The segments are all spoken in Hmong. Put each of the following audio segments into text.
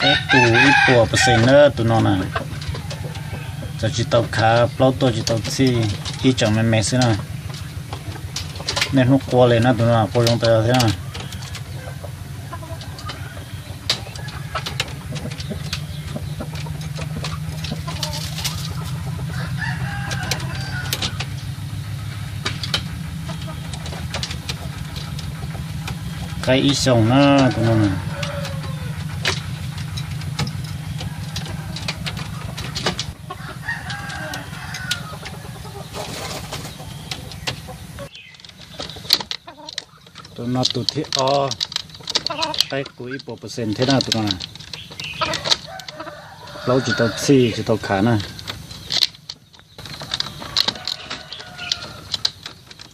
Qaib qus ib puas percent na tus no na. Txawm tsis tau khav, plaub tuaj tsis tau txhij, ib tseem me me xwb na. Niaj hnub qua li na tus no, qua zoo tas thiab na. Qaib ib xyoos na tus no na. Tus no tus thib ob, qaib qus ib puas percent thiab na tus no. Plaub tsis tau txhij tsis tau khav na.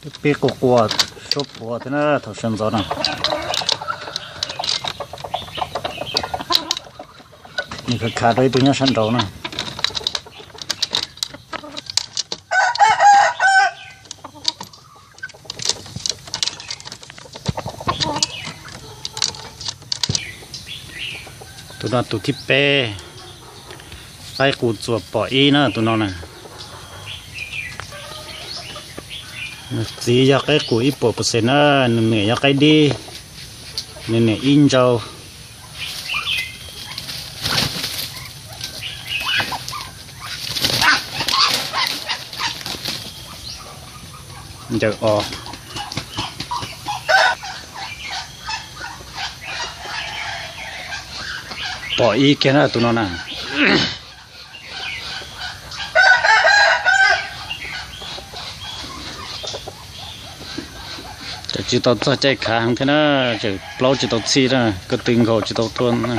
Twb pib quas quas suab puav thiab na thaum sawv ntxov no. Nws khav khav rau ib tug nyob sab nraud na. Tus no tus thib peb, qaib qus txuas pom ib na tus no na. Nws txiv yog qaib qus ib puas percent na, nws niam yog qaib dib, nws niam ib ntsau. Ncaws os. Pom ib kiag na tus no na. Tsis tau txog caij khav heev thiab na, tseem plaub tsis tau txhij na, ko tw nkaus tsis tau tuaj na.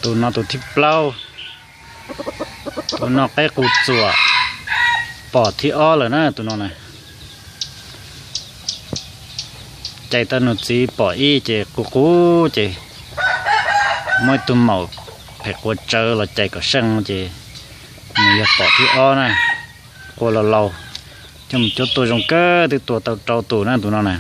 Tus no tus thib plaub, tus no qaib qus txuam pom thib ob lawm na tus no na. Cais tau nws txiv pom ib ces qus qus ces muab ib tug maum phem quav tsawv los cais kom seej ces nws yog pom thib ob na. Qua laus laus, coj mus cuab tuaj zoo kawg twb tua tau rau tus na tus no na.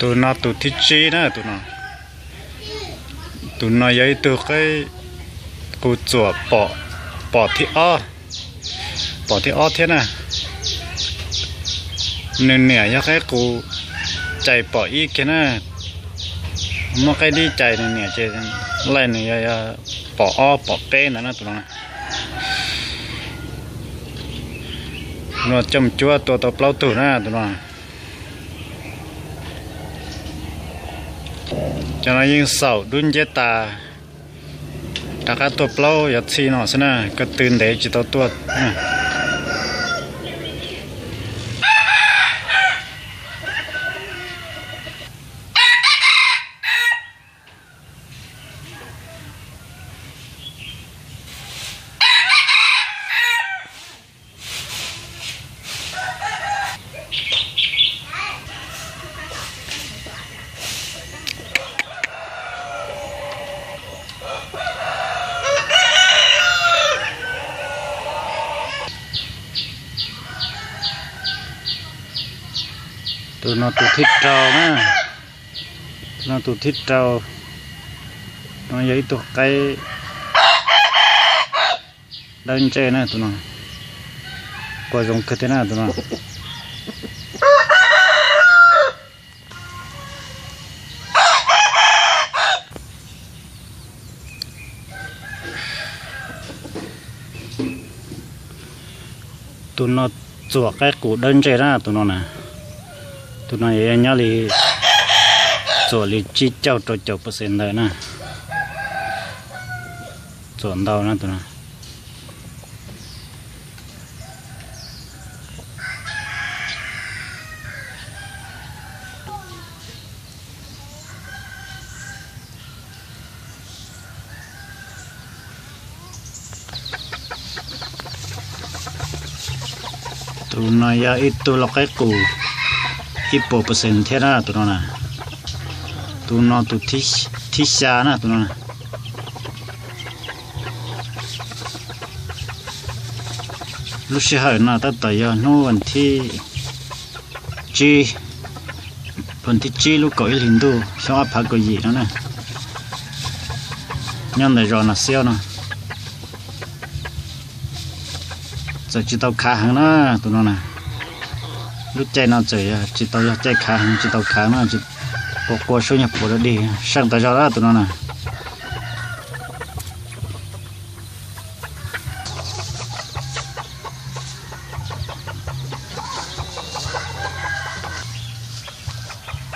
Tus no tus thib tsib na tus no. Tus no yog ib tug qaib qus txuam pom, pom thib ob, pom thib ob thiab na. Nws niam yog qaib qus cais pom ib kiag na. Muab qaib dib cais nws niam ces laij nws yog pom ob pom peb ntawd na tus no. Tus no coj mus cuab tua tau plaub tug na tus no. Cov no yeej xaum dub nciab tas, rov qab tuaj plaub yog txhij no xwb na, ko tw ntev tsis tau tuaj. Tus no tus thib rau na, tus no tus thib rau. Tus no yog ib tug qaib dawb ntsej na, tus no quas zoo kawg thiab na tus no. Tus no txuam qaib qus dawb ntsej na tus no na. Tus no yog nyob li txuam li tsib caug rau caum percent ntawd na. Txuam ntau na tus no. Tus no yog ib tug lau qaib qus ib puas percent thiab na tus no na. Tus no tus thib xya na tus no. Lub sij hawm no tab tom yog hnub vas thib tsib, vas thib tsib lub kaum ib hlis ntuj xyoo ob phav kaum yim no na, nyob ntawm zos Nas Xiab no. Txawm tsis tau khav heev na tus no na. Lub caij no txawm yog tsis tau yog caij khav heev, tsis tau khav na, tsis, quas quas sub nyuag puav dog dig seej tas zog na tus no na.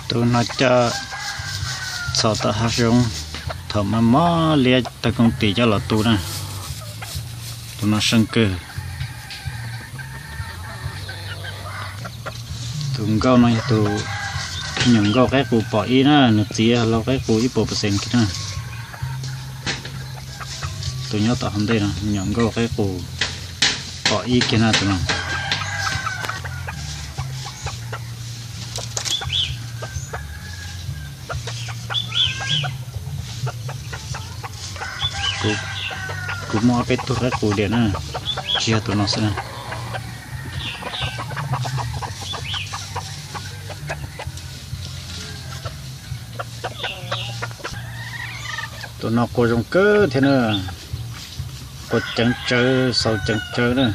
Tus no coj txhom tom hav zoov thaum maj mob liab tag koob tis coj los tu na. Tus no seej kawg. Tus nkauj no yog tus me nyuam nkauj qaib qus pom ib na, nws txiv yog lau qaib qus ib puas percent kiag na. Tus nyob tom hauv ntej no me nyuam nkauj qaib qus pom ib kiag na tus no. Kuv muaj ob peb tug qaib qus diam na, tsis yog tus no xwb na. Tus no quas zoo kawg thiab na, quas ceev tsawv, xaus ceev tsawv na.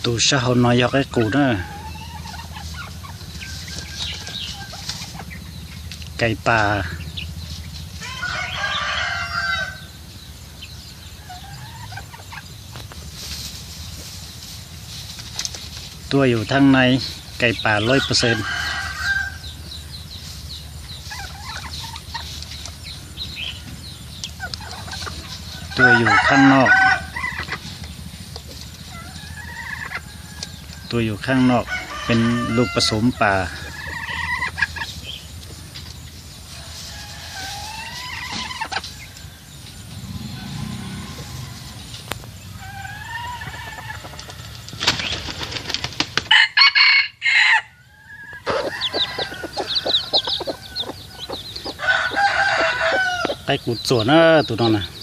Tus sab hauv no yog qaib qus na. Kais pas. Tuaj yus thaab nai, kais pas loj pes xees. Tuaj yus khaaj no, tuaj yus khaaj no, pes lug pas xoom pas. Qaib qus txuas na, tus no na.